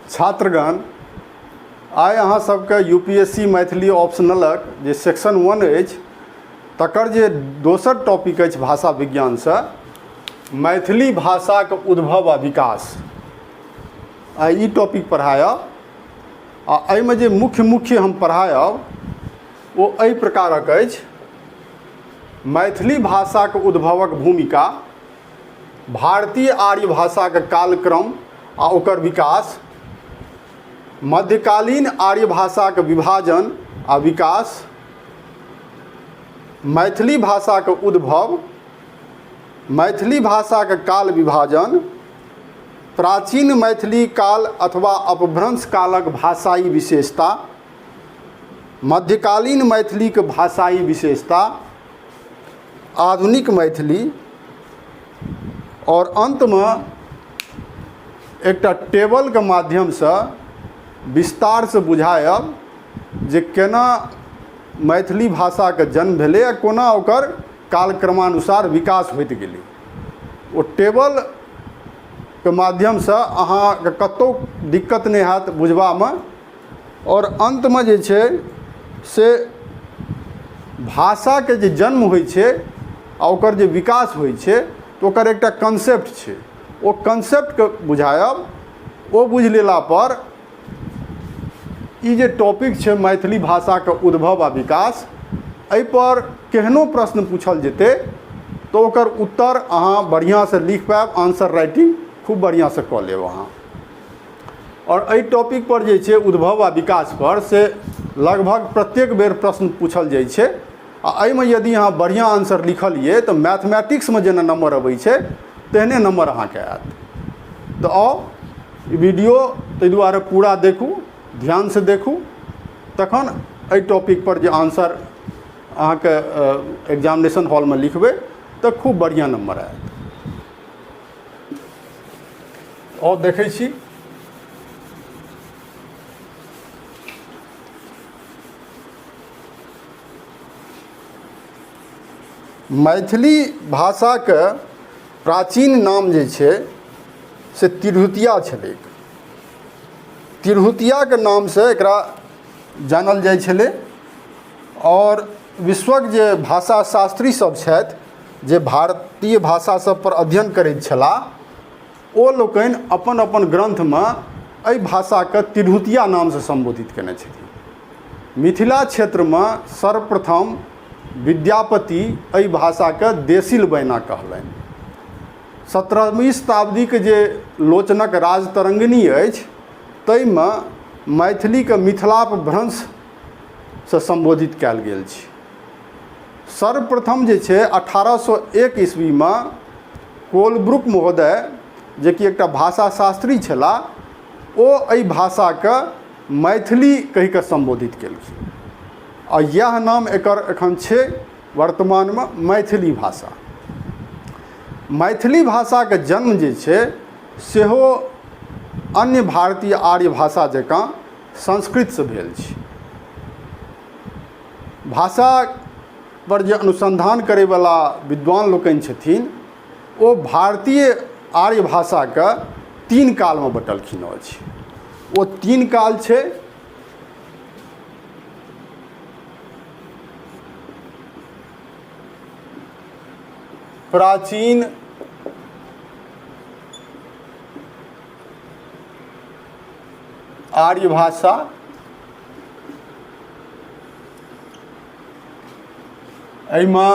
छात्रगण, आइ अहाँ सबके U P S C Maithili ऑप्शनलक जे सेक्शन वन अछि तकर जे दोसर टॉपिक अछि भाषा विज्ञानसँ, मैथिली भाषाक उद्भव आ विकास, आइ ई टॉपिक पढ़ायब। आ एहिमे जे मुख्य मुख्य हम पढ़ायब ओ एहि प्रकारक अछि। मैथिली भाषाक उद्भवक भूमिका, भारतीय आर्य भाषाक कालक्रम आ ओकर विकास, मध्यकालीन आर्य भाषाक विभाजन आ विकास, मैथिली भाषाक उद्भव, मैथिली भाषाक काल विभाजन, प्राचीन मैथिली काल अथवा अपभ्रंश कालक भाषाई विशेषता, मध्यकालीन मैथिलीक भाषाई विशेषता, आधुनिक मैथिली, आओर अन्तमे एकटा टेबलके माध्यमसँ विस्तारसँ बुझायब जे केना मैथिली भाषाके जन्म भेलै आ कोना ओकर कालक्रमानुसार विकास होइत गेलै। ओ टेबलके माध्यमसँ अहाँके कतहु दिक्कत नहि हैत बुझबामे। आओर अन्तमे जे छै से भाषाके जे जन्म होइ छै आ ओकर जे विकास होइ छै तऽ ओकर एकटा कॉन्सेप्ट छै, ओ कॉन्सेप्टके बुझायब। ओ बुझि लेलापर ई जे टॉपिक छै मैथिली भाषाके उद्भव आ विकास, एहिपर केहनो प्रश्न पूछल जेतै तऽ ओकर उत्तर अहाँ बढ़िआँसँ लिख पायब, आंसर राइटिंग खूब बढ़िआँसँ कऽ लेब अहाँ। आओर एहि टॉपिकपर जे छै उद्भव आ विकासपर से लगभग प्रत्येक बेर प्रश्न पूछल जाइ छै। आ एहिमे यदि अहाँ बढ़िआँ आंसर लिखलियै तऽ मैथमेटिक्समे जेना नम्बर अबै छै तेहने नम्बर अहाँके आयत। तऽ आउ ई वीडियो ताहि दुआरे पूरा देखू, ध्यानसँ देखू, तखन एहि टॉपिकपर जे आंसर अहाँके एग्जामिनेशन हॉलमे लिखबै तऽ खूब बढ़िआँ नम्बर आयत। आओर देखै छी मैथिली भाषाके प्राचीन नाम जे छै से तिरहुतिया छलैक। तिरहुतियाके नामसँ एकरा जानल जाइ छलै। आओर विश्वक जे भाषा शास्त्री सब छथि, जे भारतीय भाषा सब पर अध्ययन करैत छलाह, ओ लोकनि अपन अपन ग्रन्थमे एहि भाषाके तिरहुतिया नामसँ सम्बोधित केने छथिन। मिथिला क्षेत्रमे सर्वप्रथम विद्यापति एहि भाषाके देसिल बयना कहलनि। 17वीं शताब्दीके जे लोचनक राजतरंगिणी अछि ताहिमे मैथिलीके मिथिलापभ्रंशसँ सम्बोधित कयल गेल छै। सर्वप्रथम जे छै 1801 ईस्वीमे कोलब्रुक महोदय, जेकि एकटा भाषा शास्त्री छलाह, ओ एहि भाषाके मैथिली कहिकऽ सम्बोधित केलखिन आ इएह नाम एकर एखन छै वर्तमानमे मैथिली भाषा। मैथिली भाषाके जन्म जे छै सेहो अन्य भारतीय आर्य भाषा जकाँ संस्कृतसँ भेल छै। भाषा पर जे अनुसन्धान करैवला विद्वान लोकनि छथिन ओ भारतीय आर्य भाषाके तीन कालमे बँटलखिन अछि। ओ तीन काल छै प्राचीन, आर्य भाषा, एहिमे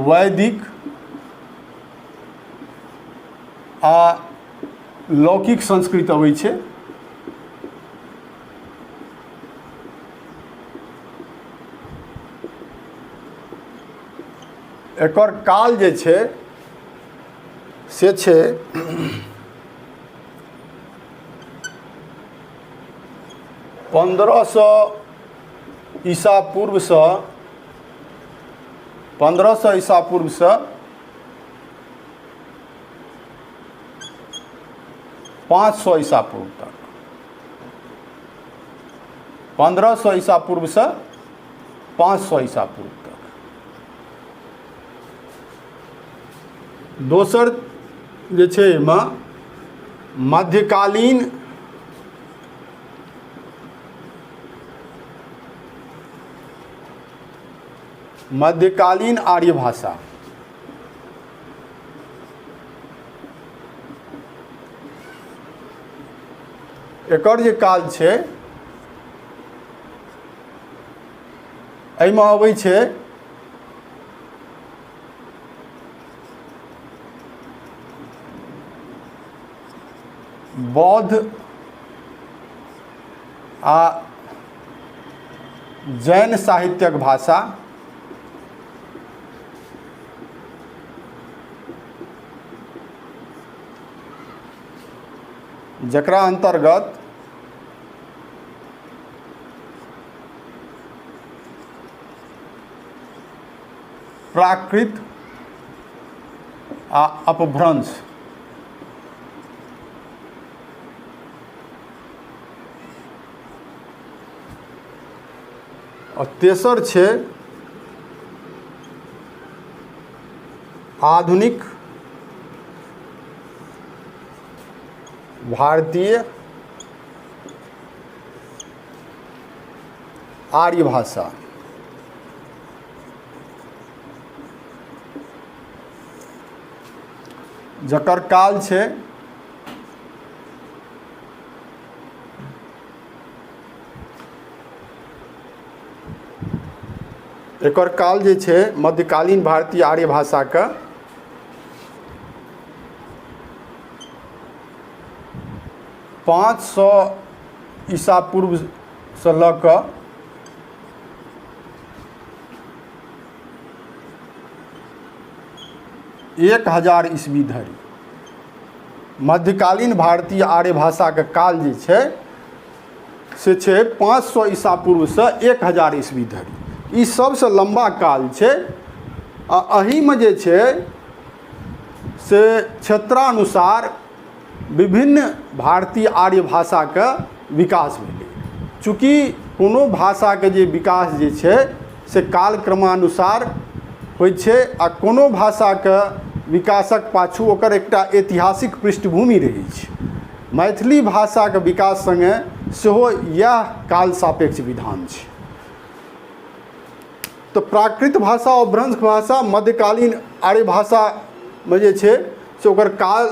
वैदिक आ लौकिक संस्कृत अबै छै। एकर काल जे छै से छै 1500 ईसा पूर्वसँ, 1500 ईसा पूर्वसँ 500 ईसा पूर्व तक, 1500 ईसा पूर्वसँ 500 ईसा पूर्व तक। दोसर जे छै एहिमे मध्यकालीन मध्यकालीन आर्य भाषा। एकर जे काल छै एहिमे अबै छै बौद्ध आ जैन साहित्यक भाषा। जकरा अन्तर्गत प्राकृत आ अपभ्रंश आओर तेसर छै आधुनिक भारतीय आर्य भाषा। जकर काल छै एकर काल जे छै मध्यकालीन भारतीय आर्य भाषाके 500 ईसा पूर्वसँ लऽ कऽ 1000 ईस्वी धरि मध्यकालीन भारतीय आर्य भाषाके काल जे छै से छै 500 ईसा पूर्वसँ 1000 ईस्वी धरि। ई सबसँ लम्बा काल छै आ एहिमे जे छै से क्षेत्रानुसार विभिन्न भारतीय आर्य भाषाके विकास भेलै। चूँकि कोनो भाषाके जे विकास जे छै से कालक्रमानुसार होइ छै आ कोनो भाषाके विकासक पाछू ओकर एकटा ऐतिहासिक पृष्ठभूमि रहै छै। मैथिली भाषाके विकास सङ्गे सेहो इएह काल सापेक्ष विधान छै। तऽ प्राकृत भाषा आओर भ्रंश भाषा मध्यकालीन आर्य भाषामे जे छै से ओकर काल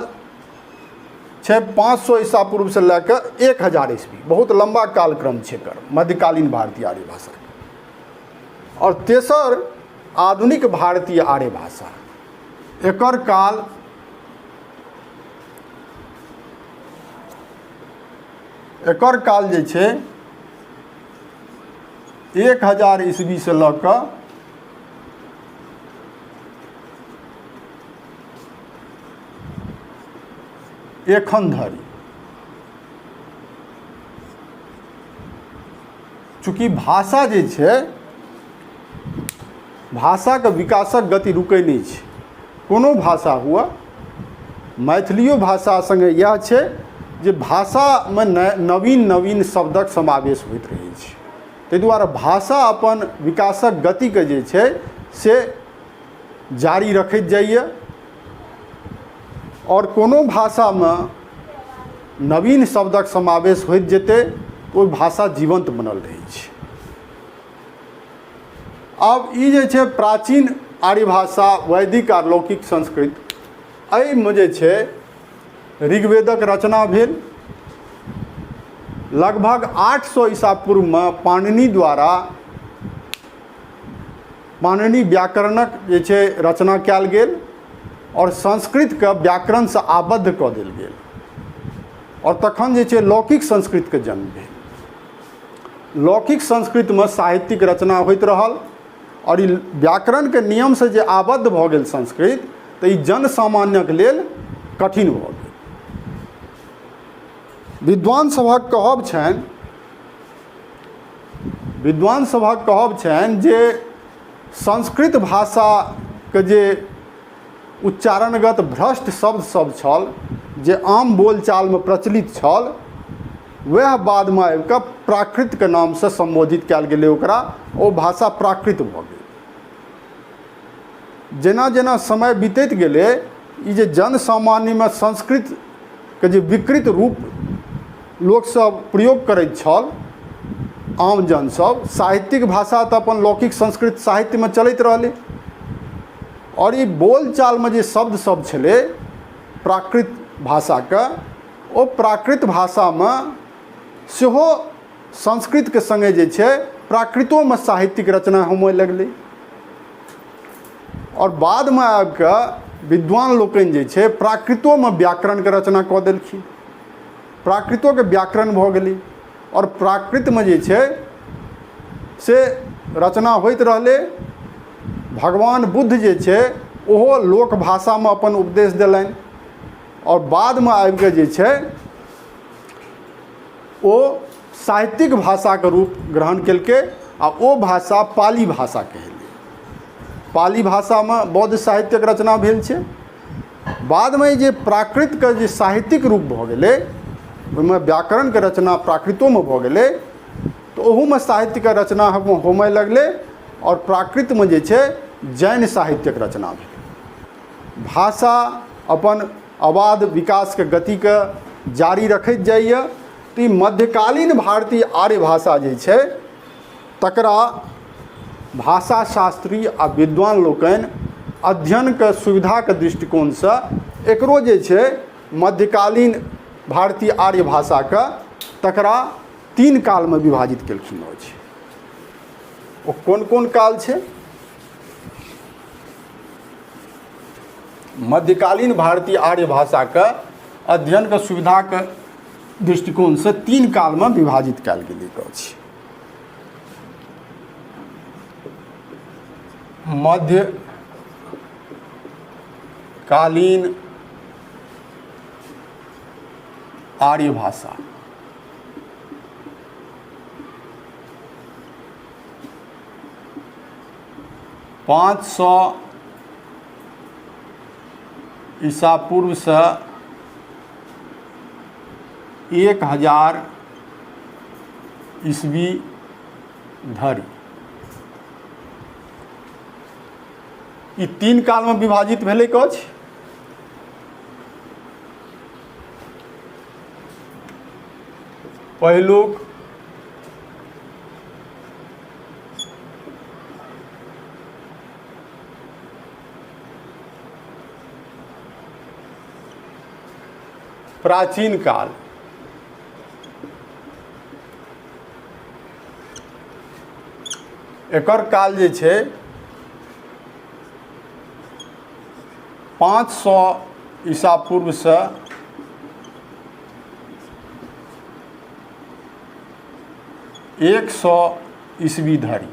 छै 500 ईसा पूर्वसँ लए कऽ 1000 ईस्वी, बहुत लम्बा कालक्रम छै एकर मध्यकालीन भारतीय आर्य भाषाके। आओर तेसर आधुनिक भारतीय आर्य भाषा, एकर काल जे छै 1000 ईस्वीसँ लऽ कऽ एखन धरि। चूँकि भाषा जे छै भाषाके विकासक गति रुकै नहि छै, कोनो भाषा हुअ, मैथिलियो भाषा सङ्गे इएह छै जे भाषामे नवीन नवीन शब्दक समावेश होइत रहै छै। ताहि दुआरे भाषा अपन विकासक गतिके जे छै से जारी रखैत जाइए आओर कोनो भाषामे नवीन शब्दक समावेश होइत जेतै ओहि भाषा जीवन्त बनल रहै छै। आब ई जे छै प्राचीन आर्य भाषा वैदिक आर लौकिक संस्कृत, एहिमे जे छै ऋग्वेदक रचना भेल लगभग 800 ईसा पूर्वमे पाणिनि द्वारा पाणिनि व्याकरणक जे छै रचना कयल गेल आओर संस्कृतके व्याकरणसँ आबद्ध कऽ देल गेल आओर तखन जे छै लौकिक संस्कृतके जन्म भेल। लौकिक संस्कृतमे साहित्यिक रचना होइत रहल आओर ई व्याकरणके नियमसँ जे आबद्ध भऽ गेल संस्कृत तऽ ई जनसामान्यक लेल कठिन भऽ गेल। विद्वान सभक कहब छनि विद्वान सभक कहब छनि जे संस्कृत भाषाके जे उच्चारणगत भ्रष्ट शब्द सब छल जे आम बोलचालमे प्रचलित छल वएह बादमे आबिकऽ प्राकृतके नामसँ सम्बोधित कयल गेलै ओकरा, ओ भाषा प्राकृत भऽ गेल। जेना जेना समय बीतैत गेलै ई जे जनसामान्यमे संस्कृतके के जे विकृत रूप लोकसभ प्रयोग करैत छल, आम जनसभ, साहित्यिक भाषा तऽ अपन लौकिक संस्कृत साहित्यमे चलैत रहलै, आओर ई बोलचालमे जे शब्दसभ छलै प्राकृत भाषाके, ओ प्राकृत भाषामे सेहो संस्कृतके सङ्गे जे छै प्राकृतोमे साहित्यिक रचना होमय लगलै। आओर बादमे आबिकऽ विद्वान लोकनि जे छै प्राकृतोमे व्याकरणके रचना कऽ देलखिन, प्राकृतोके व्याकरण भऽ गेलै, आओर प्राकृतमे जे छै से रचना होइत रहलै। भगवान बुद्ध जे छै ओहो लोक भाषामे अपन उपदेश देलनि, आओर बादमे आबिकऽ जे छै ओ साहित्यिक भाषाके रूप ग्रहण केलकै, आ ओ भाषा पाली भाषा कहेलै। पाली भाषामे बौद्ध साहित्यके रचना भेल छै। बादमे जे प्राकृतके जे साहित्यिक रूप भऽ गेलै, ओहिमे व्याकरणके रचना प्राकृतोमे भऽ गेलै, तऽ ओहूमे साहित्यके रचना होमय लगलै, आओर प्राकृतमे जे छै जैन साहित्यके रचना भेलै। भाषा अपन अबाध विकासके गतिके जारी रखैत जाइए। तऽ ई मध्यकालीन भारतीय आर्य भाषा जे छै तकरा भाषाशास्त्री आ विद्वान लोकनि अध्ययनके सुविधाके दृष्टिकोणसँ एकरो जे छै मध्यकालीन भारतीय आर्य भाषाके तकरा तीन कालमे विभाजित केलखिन अछि। ओ कोन कोन काल छै? मध्यकालीन भारतीय आर्य भाषाके अध्ययनके सुविधाके दृष्टिकोणसँ तीन कालमे विभाजित कयल गेल अछि। मध्यकालीन आर्य भाषा, 500 ईसा पूर्वसँ 1000 ईस्वी धरि, ई तीन कालमे विभाजित भेलैक अछि। पहिलुक प्राचीन काल, एकर काल जे छै 500 ईसा पूर्वसँ 100 ईस्वी धरि।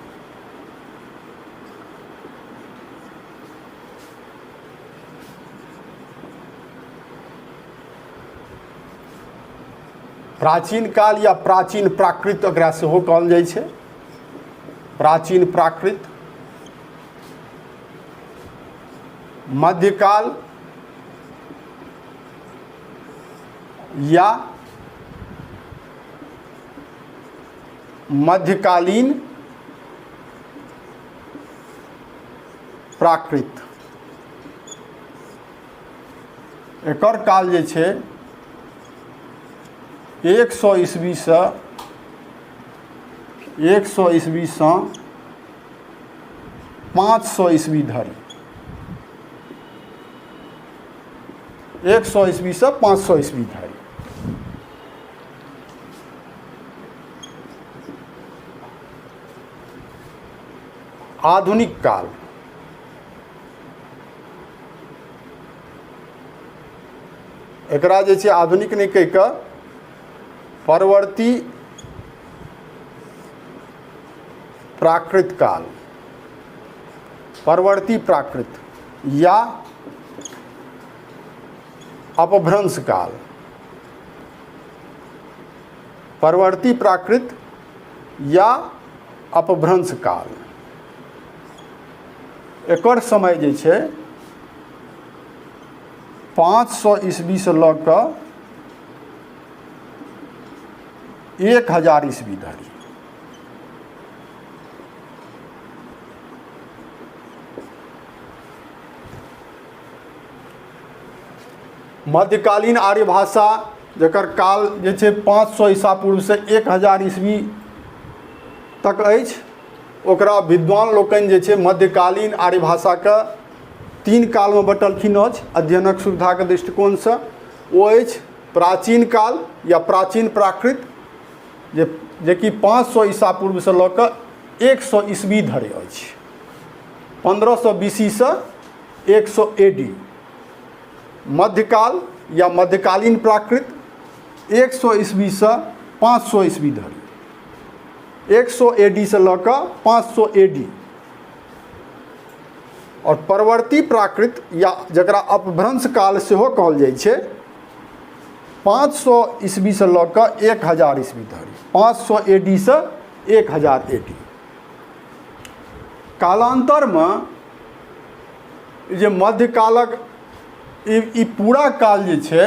प्राचीन काल या प्राचीन प्राकृत एकरा सेहो कहल जाइ छै, प्राचीन प्राकृत। मध्यकाल या मध्यकालीन प्राकृत, एकर काल जे छै 100 ईस्वीसँ 100 ईस्वीसँ 500 ईस्वी धरि, 100 ईस्वीसँ 500 ईस्वी धरि। आधुनिक काल, एकरा जे छै आधुनिक नहि कहि कऽ परवर्ती प्राकृत काल, परवर्ती प्राकृत या अपभ्रंश काल, परवर्ती प्राकृत या अपभ्रंश काल। एकर समय जे छै 500 ईस्वीसँ लऽ कऽ 1000 ईस्वी धरि। मध्यकालीन आर्य भाषा जकर काल जे छै 500 ईसा पूर्वसँ 1000 ईस्वी तक अछि, ओकरा विद्वान लोकनि जे छै मध्यकालीन आर्य भाषाके 3 कालमे बँटलखिन अछि अध्ययनक सुविधाके दृष्टिकोणसँ। ओ अछि प्राचीन काल या प्राचीन प्राकृत, जेकि 500 ईसा पूर्वसँ लऽ कऽ 100 ईस्वी धरि अछि, 1500 बीसीसँ 100 ए डी। मध्यकाल या मध्यकालीन प्राकृत 100 ईस्वीसँ 500 ईस्वी धरि, 100 ए डी सँ लऽ कऽ 500 ए डी। आओर परवर्ती प्राकृत या जकरा अपभ्रंश काल सेहो कहल जाइ छै, 500 ईस्वीसँ लऽ कऽ 1000 ईस्वी धरि, 500 ए डी सँ 1000 ए डी। कालान्तरमे जे मध्यकालक ई पूरा काल जे छै,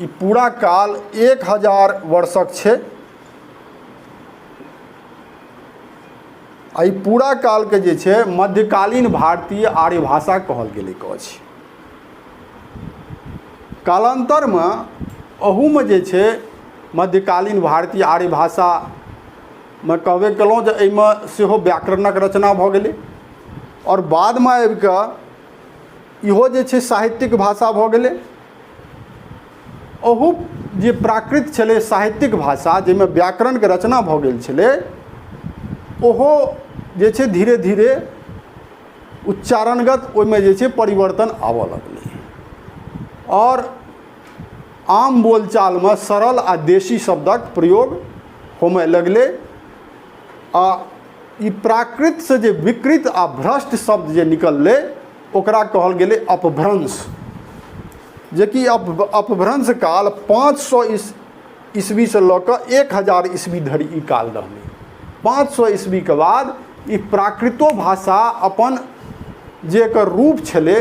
ई पूरा काल 1000 वर्षक छै। आ ई पूरा कालके जे छै मध्यकालीन भारतीय आर्य भाषा कहल गेलैक अछि। कालान्तरमे अहूमे जे छै मध्यकालीन भारतीय आर्य भाषामे कहबे केलहुँ जे एहिमे सेहो व्याकरणक रचना भऽ गेलै आओर बादमे आबिकऽ इहो जे छै साहित्यिक भाषा भऽ गेलै। ओहू जे प्राकृत छलै साहित्यिक भाषा जाहिमे व्याकरणके रचना भऽ गेल छलै, ओहो जे छै धीरे धीरे उच्चारणगत ओहिमे जे छै परिवर्तन आबऽ लगलै आओर आम बोलचालमे सरल आ देशी शब्दक प्रयोग होमय लगलै। आ ई प्राकृतसँ जे विकृत आ भ्रष्ट शब्द जे निकललै ओकरा कहल गेलै अपभ्रंश, जेकि अपभ्रंश काल 500 ईस्वीसँ लऽ कऽ 1000 ईस्वी धरि ई काल रहलै। 500 ईस्वीके बाद ई प्राकृतो भाषा अपन जे एकर रूप छलै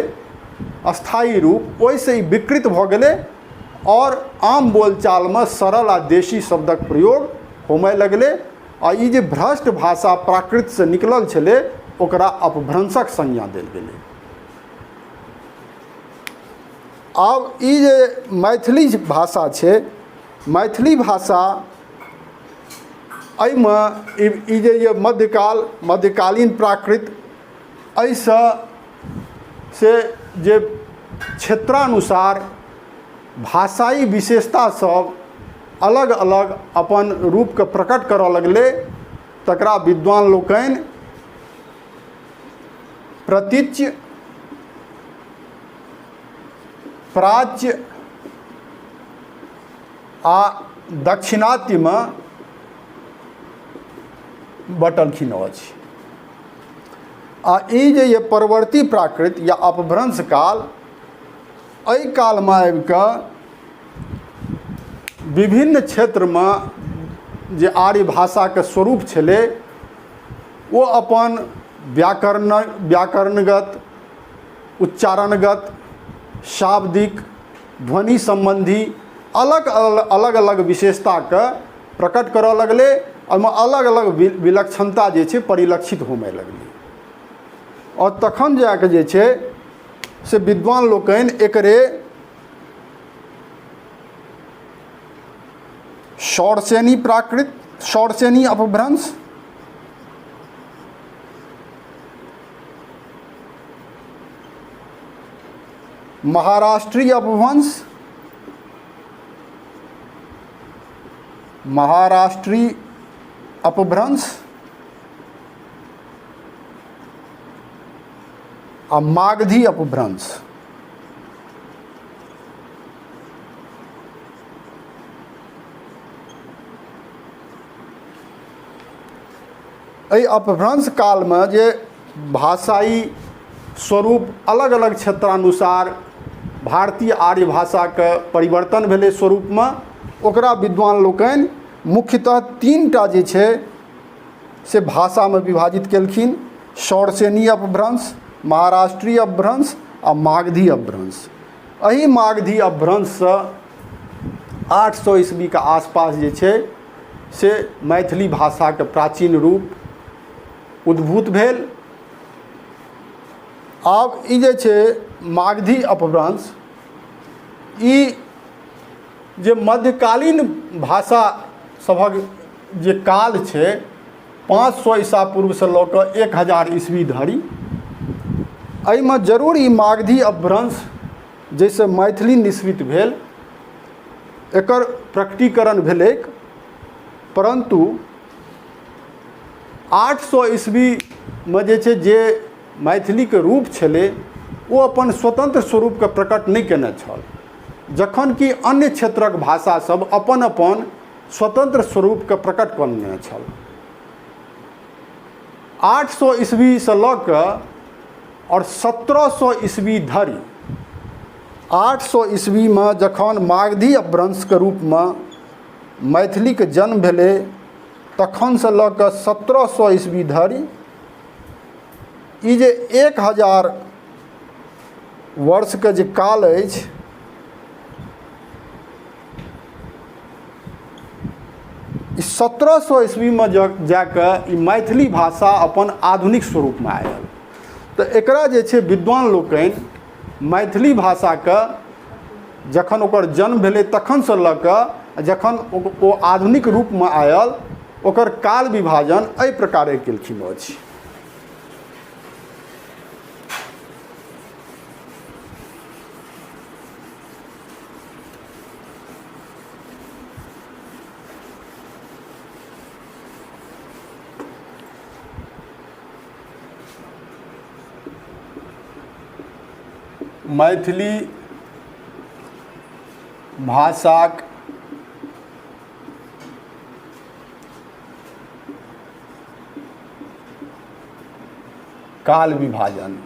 स्थायी रूप, ओहिसँ ई विकृत भऽ गेलै आओर आम बोलचालमे सरल आ देशी शब्दक प्रयोग होमय लगलै। आ ई जे भ्रष्ट भाषा प्राकृतसँ निकलल छलै ओकरा अपभ्रंशक संज्ञा देल गेलै। आब ई जे मैथिली भाषा छै, मैथिली भाषा एहिमे ई जे यऽ मध्यकाल मध्यकालीन प्राकृत, एहिसँ से जे क्षेत्रानुसार भाषाई विशेषता सब अलग अलग अपन रूपके प्रकट करऽ लगलै, तकरा विद्वान लोकनि प्रतीच्य, प्राच्य आ दक्षिणात्यमे बँटलखिन अछि। आ ई जे यऽ परवर्ती प्राकृत या अपभ्रंश काल, एहि कालमे आबिकऽ विभिन्न क्षेत्रमे जे आर्य भाषाके स्वरूप छलै ओ अपन व्याकरणगत, उच्चारणगत, शाब्दिक, ध्वनि सम्बन्धी अलग अलग अलग विशेषताके प्रकट करऽ लगलै। ओहिमे अलग अलग विलक्षणता जे छै परिलक्षित होमय लगलै। आओर तखन जाकऽ जे छै से विद्वान लोकनि एकरे शौरसेनी प्राकृत, शौरसेनी अपभ्रंश, महाराष्ट्रीय अपभ्रंश, महाराष्ट्रीय अपभ्रंश आ मागधी अपभ्रंश। एहि अपभ्रंश कालमे जे भाषाई स्वरूप अलग अलग क्षेत्रानुसार भारतीय आर्य भाषाके परिवर्तन भेलै स्वरूपमे, ओकरा विद्वान लोकनि मुख्यतः तीनटा जे छै से भाषामे विभाजित केलखिन, शौरसेनी अपभ्रंश, महाराष्ट्रीय अपभ्रंश आ मागधी अपभ्रंश। एहि मागधी अपभ्रंशसँ 800 ईस्वीके आसपास जे छै से मैथिली भाषाके प्राचीन रूप उद्भूत भेल। आब ई जे छै मागधी अपभ्रंश, ई जे मध्यकालीन भाषा सभक जे काल छै, 500 ईसा पूर्वसँ लऽ कऽ 1000 ईस्वी धरि, एहिमे जरूर ई मागधी अपभ्रंश जाहिसँ मैथिली निःसृत भेल, एकर प्रकटीकरण भेलैक। परन्तु 800 ईस्वीमे जे छै, जे मैथिलीके रूप छलै, ओ अपन स्वतन्त्र स्वरूपके प्रकट नहि कयने छल, जखन कि अन्य क्षेत्रक भाषासभ अपन अपन स्वतन्त्र स्वरूपके प्रकट कऽ लेने छल। 800 ईस्वीसँ लऽ कऽ आओर 1700 ईस्वी धरि, 800 ईस्वीमे जखन मागधी अपभ्रंशके रूपमे मैथिलीके जन्म भेलै, तखनसँ लऽ कऽ 1700 ईस्वी धरि ई जे 1000 वर्षके जे काल अछि, ई 1700 ईस्वीमे जाकऽ ई मैथिली भाषा अपन आधुनिक स्वरूपमे आयल। तऽ एकरा जे छै विद्वान लोकनि मैथिली भाषाके जखन ओकर जन्म भेलै तखनसँ लऽ कऽ जखन ओ आधुनिक रूपमे आयल, ओकर काल विभाजन एहि प्रकारे केलखिन अछि। मैथिली भाषाक काल विभाजन।